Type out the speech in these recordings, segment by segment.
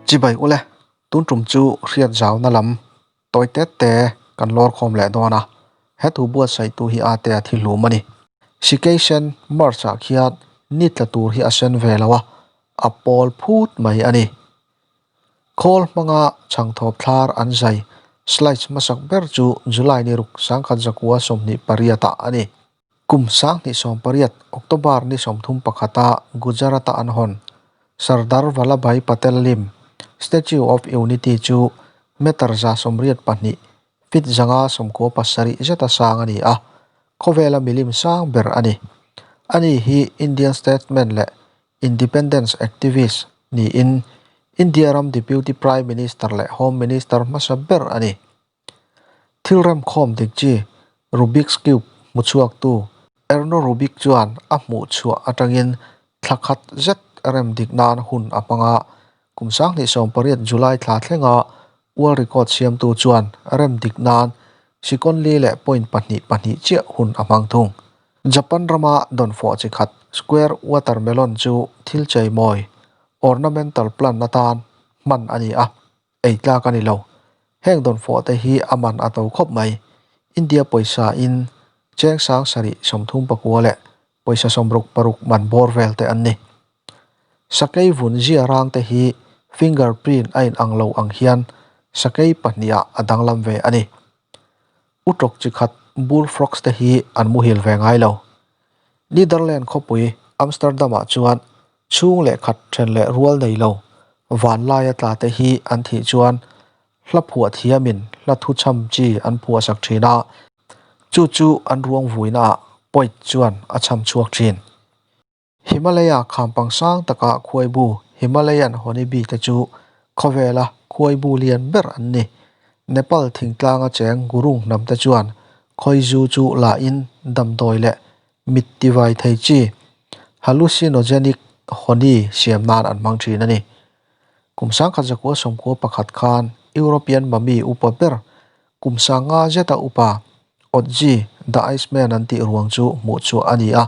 Chibai ule, tun tum chu hriat zauna lam tawi tet te kan lawr khawm leh dawn a, he thu buatsaihtu hi a te a thi hlum a ni. Sikei sen March ah khian ni tla tur hi a sen ve lo a, a pawl phut mai a ni. Khawl hmanga chhangthawp thlar an zai slice hmasak ber chu July ni ruk 1928 ah a ni. Kum 2018 October ni 31-a Gujarat-a an hawn Sardar Vallabhbhai Patel lim Statue of Unity chu meter 182, feet 597 zeta sang a ni a, khawvela milim sang ber a ni. Ani hi Indian statesman leh Independence activist niin India ram Deputy Prime Minister leh Home Minister hmasa ber a ni. Thil remkhawm dik chi Rubik's Cube hmuchhuaktu Erno Rubik chuan a hmuhchhuah atangin thla khat zet rem dik nan hun a hmang a, kum 2018 July thla thlenga World Record siamtu chuan rem dik nan second li leh point pahnih pahnih chiah hun a hmang thung. Japan rama dawnfawh chi khat square watermelon chu thil cheimawi, ornamental plant atan hman a ni a. Ei tlak a ni lo. Heng dawnfawh te hi a man a to khawp mai. India pawisa in cheng sang sarih 34 leh pawisa 66 man bawr vel te an ni. Sakei vun zia rang te hi finger print a in ang lo ang hian sakei pahnih ah a danglam ve a ni. Utawk chi khat bull frogs te hi an muhil ve ngai lo. Netherland khawpui Amsterdam ah chuan Chhung leh khat then leh rual nei lo van laia tla te hi an thih chuan hla phuah thiamin hla thu chham chi an phuah sak thin a, chu chu an ruang vuina ah poet chuan a chham chhuak thin. Himalaya khampang sang taka khuaibu Himalayan honeybee te chu khawvela khuaibu lian ber an ni. Nepal thingtlanga cheng Gurung hnam te chuan khawizu chu la in damdawi leh Mit tivai thei chi hallucinogenic honey siam nan an hmang thin a ni. Kum 1991 khan European mummy upa ber kum sanga zeta upa Otzi the Iceman an tih ruang chu hmuh chhuah a ni a.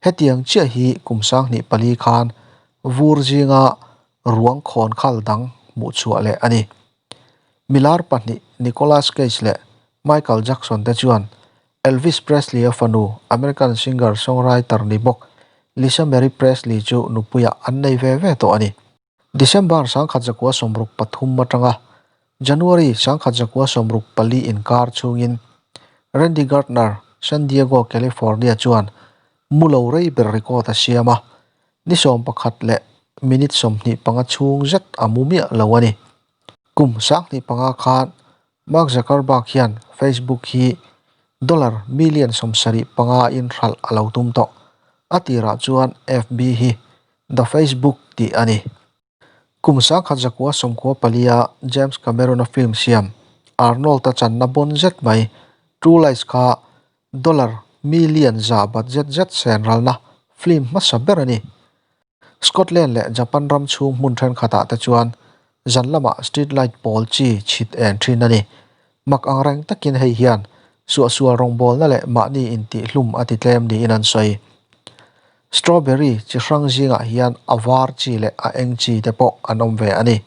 Hetiang chiah hi kum 2004 khan vur zinga ruang khawn khal dang hmuh chhuah leh a ni. Milar pahnih Nicolas Cage leh Michael Jackson te chuan Elvis Presley-a fanu, American singer-songwriter ni bawk Lisa Marie Presley chu nupuiah an nei ve ve tawh a ni. December 1963 atanga January 1964 inkar chhungin Randy Gardner, San Diego, California chuan mu lo rei ber record a siam a, ni 11 leh minute 25 chhung zet a mu miah lo a ni. Kum 2005 khan Mark Zuckerberg hian Facebook hi dollar million 75 in hralh a lo tum tawh. A tirah chuan FB hi The Facebook tih a ni. Kum 1994-a James Cameron-a film siam Arnold-a channa bawn zet mai True Lies kha dollar million za bat zet zet sen ralna film hmasa ber a ni. Scotland leh Japan ram chhung hmun thenkhatah te chuan zan lamah street light pawl chi chhit en thin a ni. Mak ang reng takin hei hian suahsual rawngbawlna leh mahni intihhlum a ti tlem niin an sawi. Strawberry chi hrang zingah hian a var chi leh a eng chi te pawh an awm ve a ni.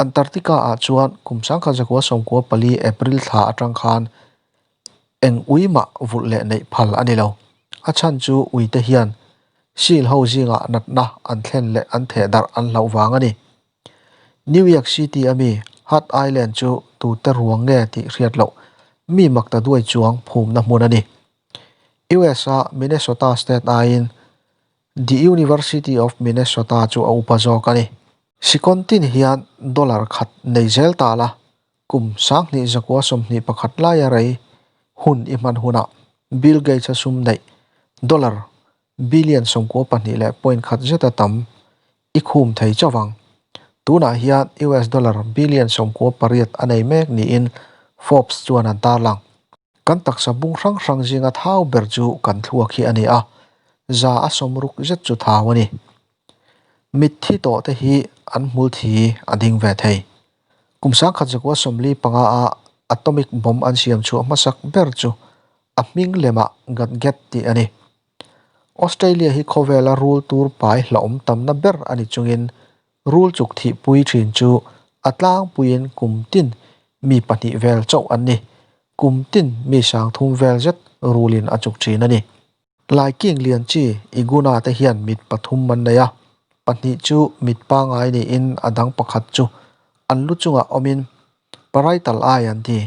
Antarctica ah chuan kum 1994 April thla atang khan Eng ui mah vulh leh neih phal a ni lo. A chhan chu uite hian seal ho zingah natna an thlen leh an theh darh an hlauh vang a ni. New York City a mi Hart Island chu tute ruang nge tih hriat loh mi mak ta duai chuang phumna hmun a ni. US a Minnesota State aiin The University of Minnesota chu a upa zawk a ni. Sikontin hian dollar khat nei zel ta la, Kum 2121 laia rei hun i hman hunah Bill Gates-a sum neih dollar billion 92 leh point khat zeta tam i khum thei chauh ang. Tunah hian US dollar billion 98 a nei mek niin Forbes chuan an tarlang. Kan taksa bung hrang hrang zinga thau ber chu kan thluak hi a ni a, za a sawmruk zet chu thau a ni. Mitthi tawh te hi an hmul thi a ding ve thei. Kum 1945 a atomic bomb an siam chhuah hmasak ber chu a hming lemah Gadget tih a ni. Australia hi khawvela rul tur pai hlauhawm tamna ber a ni chungin Rul chuk thihpui thin chu a tlangpuiin kum tin mi pahnih vel chauh an ni. Kum tin mi sangthum vel zet rulin a chuk thin a ni. Laiking lian chi Iguna te hian mit pathum an nei a, pahnih chu mit pangngai niin a dang pakhat chu an lu chungah awmin parietal eye an ti.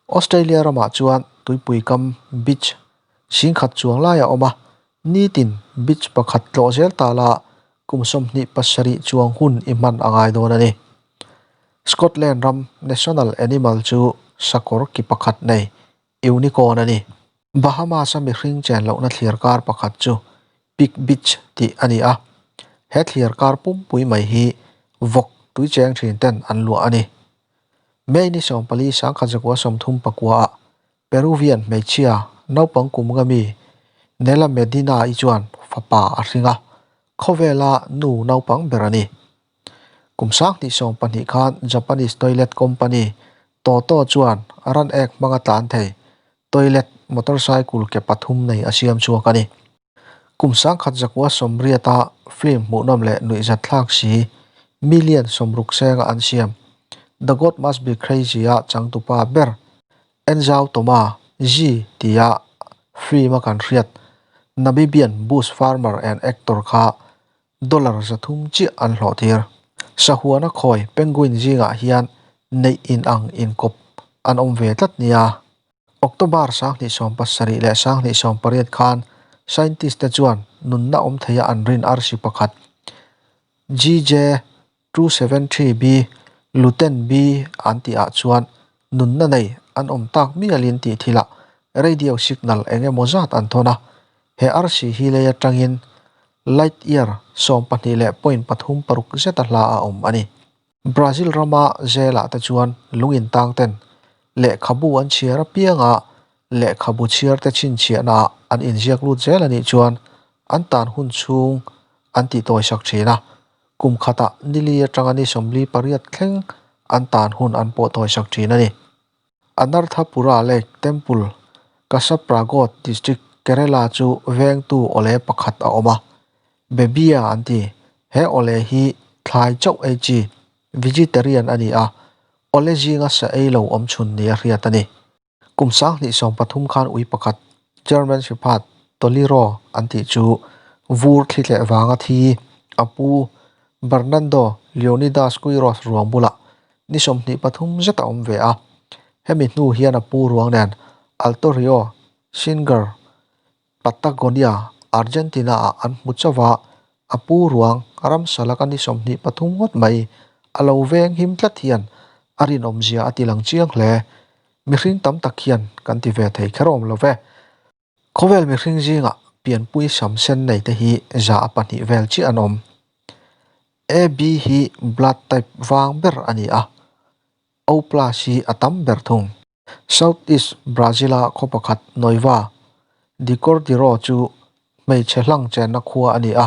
Australia ramah chuan tuipui kam beach singkhat chuang lai a awm a, nitin beach pakhat tlawh zel ta la kum 27 chuang hun i hman a ngai dawn a ni. Scotland ram national animal chu sakawr ki pakhat nei unicorn a ni. Bahamas-a mihring chen lohna thliar kar pakhat chu Pig Beach tih a ni a, he thliar kar pumpui mai hi vawk tui cheng thin ten an luah a ni. May ni 14 1939 ah Peruvian hmeichhia naupang kum nga mi Nela Medina-i chuan fapa a hring a, khawvela nu naupang ber a ni. Kum 2012 khan Japanese toilet company Toto chuan ran ek hmanga tlan thei toilet motorcycle ke pathum nei a siam chhuak a ni. Kum 1980-a film hmuhnawm leh nuihzat thlak si million sawmruk senga an siam The God Must Be Crazy-a changtupa ber Enzau Toma Zee tia film-a kan hriat Namibian bush farmer and actor kha dollar 300 chiah an hlawh tir. Sahuana khawi penguin zingah hian neih inang inkawp an awm ve tlat nia. October 2017 leh 2018 khan scientist te chuan nunna awm theia an rin arsi pakhat GJ 273b Luten B an tihah chuan nunna nei an awm tak mialin tih thilah radio signal eng emaw zat an thawn a. He arsi hi lei atangin light year 12.36 zeta hla a awm a ni. Brazil rama zelah te chuan lung intang ten lehkhabu an chhiar apianga lehkhabu chhiar te chhinchhiahnaah an inziak lut zel a nih chuan an tan hun chhung an tihtawisak thin a. Kum khatah nili atanga ni 48 thleng an tan hun an pawh tawisak thin a ni. Anarthapura Lake Temple, Kasaragod District, Kerala chu vengtu awle pakhat a awm a, Bebia an ti. He awle hi thlai chauh ei chi, vegetarian a ni a, awle zinga sa ei lo awm chhun nia hriat a ni. Kum 2013 khan ui pakhat, German Shepherd Toliro an tih chu vur thli tleh vanga thi a pu Bernardo Leonidas Quiros ruang bulah ni 23 zet a awm ve a. Hemi hnu hian a pu ruang nen Alto Rio Senguer, Patagonia, Argentina-ah an hmu chauh a, a pu ruang ramsa laka ni 23 ngawt mai a lo veng him tlat hian a rinawmzia a tilang chiang hle. Mihring tam tak hian kan ti ve thei kher awm lo ve. Khawvel mihring zingah pianpui sam sen nei te hi za a pahnih vel chiah an awm. AB hi blood type vang ber a ni a, O plus hi a tam ber thung. South East Brazil-a khaw pakhat Noiva de Cordeiro chu hmeichhe hlang chenna khua a ni a.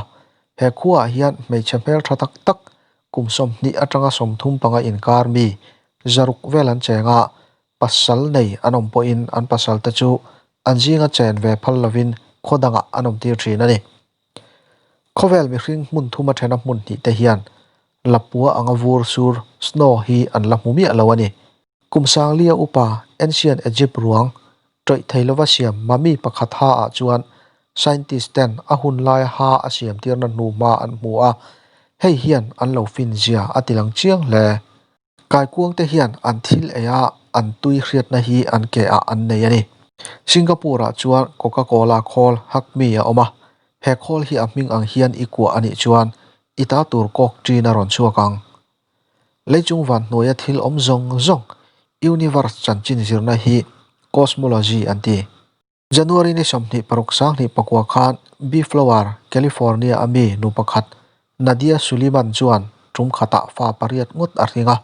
He khuaah hian hmeichhe hmeltha tak tak kum 20 atanga 35 inkar mi zaruk vel an cheng a, pasal nei an awm pawhin an pasal te chu an zinga chen ve phal lovin khaw dangah an awm tir thin a ni. Khawvel mihring hmun thuma thena hmun hnih te hian lapua anga vur sur, snow, hi an la hmu miah lo a ni. Kum sanglia upa Ancient Egypt ruang tawih thei lova siam mummy pakhat ha ah chuan scientist ten a hun laia ha a siam tirna hnu hma an hmu a, hei hian an lo fin zia a tilang chiang hle. Kaikuang te hian an thil ei a, an tui hriatna hi an ke ah an nei a ni. Singapore ah chuan Coca-Cola khawl Hakmi a awm a, he khawl hi a hming ang hian i kuah a nih chuan i ta tur kawk ṭin a rawn chhuak ang. Leichung van hnuaia thil awm zawng zawng, universe chanchin zirna hi cosmology an ti. January ni 26 2009 khan Bellflower, California a mi nu pakhat Nadia Suliman chuan tum khatah fa pariat ngawt a hring a,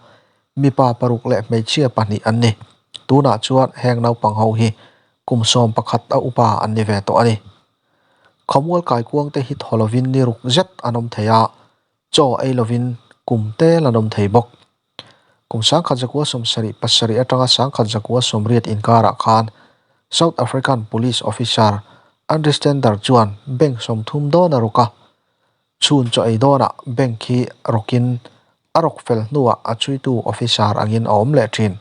mipa paruk leh hmeichhia pahnih an ni. Tunah chuan heng naupang ho hi kum 11 a upa an ni ve tawh a ni. Khawmual kaikuang te hi thaw lovin ni ruk zet an awm thei a, chaw ei lovin kum tel an awm thei bawk. Kum 1977 atanga 1980 inkarah khan South African Police Officer Andries Tender chuan bank 30 dawn a ruk a. Chhun chaw ei dawnah bank hi rawkin a rawk fel hnuah a chhuitu officer angin a awm leh thin.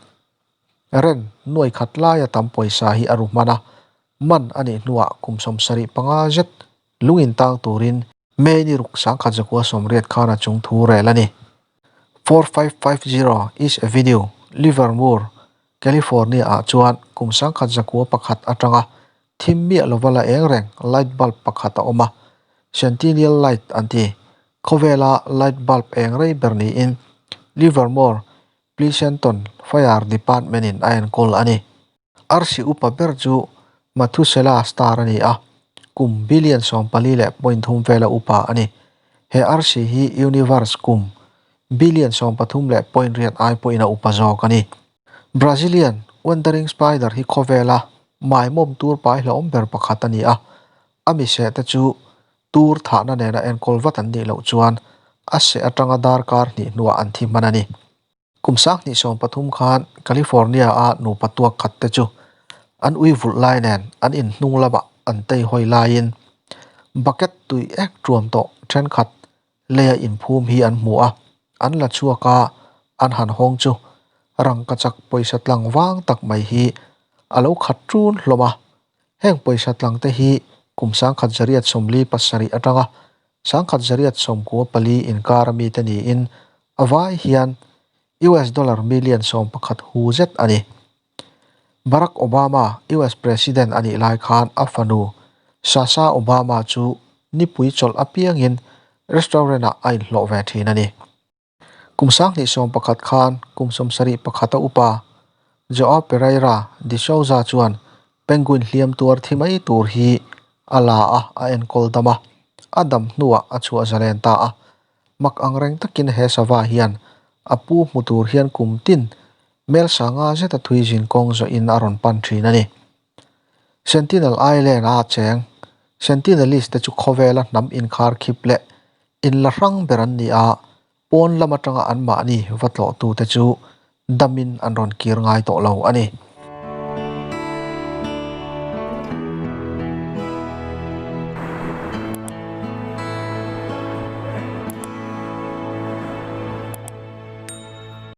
Ren nuai khat laia tam pawisa hi a ru hman a, man a nih hnuah kum 75 zet lungin tang turin May ni ruk 1980 khan a chung thu rel a ni. 4550 East Avenue, Livermore, California ah chuan kum 1901 atanga thim miah lova la eng reng light bulb pakhat a awm a, Centennial Light an ti. Khawvela light bulb eng rei ber niin Livermore Pleasanton Fire Department in a enkawl a ni. Arsi upa ber chu Mathusela star a ni a, kum billion 14.3 vela upa a ni. He arsi hi universe kum billion 13.8 ai pawhin a upa zawk a ni. Brazilian Wandering Spider hi khawvela maimawm tur pai hlauhawm ber pakhat a ni a, a miseh te chu tur thahna nena enkawl vat an nih loh chuan a seh atanga darkar hnih hnuah an thi hman a ni. Kum 2013 khan California-a nupa tuak khat te chu an ui vulh lai nen an inhnung lamah an tei hawi laiin bucket tui ek tuam tawh thenkhat leia inphum hi an hmu a, an la chhuak a, an han hawng chu rangkachak pawisa tlang vang tak mai hi a lo khat ṭun hlawm a. Heng pawisa tlang te hi kum 1947 atanga 1994 inkar ami te niin a vai hian US dollar million 11 hu zet a ni. Barack Obama US President a nih lai khan a fanu Sasha Obama chu nipui chawlh apiangin restaurant ah a inhlawh ve thin a ni. Kum 2011 khan kum 71 a upa Joao Pereira de Souza chuan penguin hliam tuar thi mai tur hi a la a, a enkawl dam a, a dam hnuah a chhuah zalen ta a. Mak angreng takin he sava hian a pu hmu tur hian kum tin mel sanga zeta thui zin kawng zawhin a rawn pan thin a ni. Sentinel Island a cheng Sentinelese te chu khawvela hnam inkhar khip leh inla hrang ber an ni a, pawn lam atanga anmahni va tlawhtute chu damin an rawn kir ngai tawh lo a ni.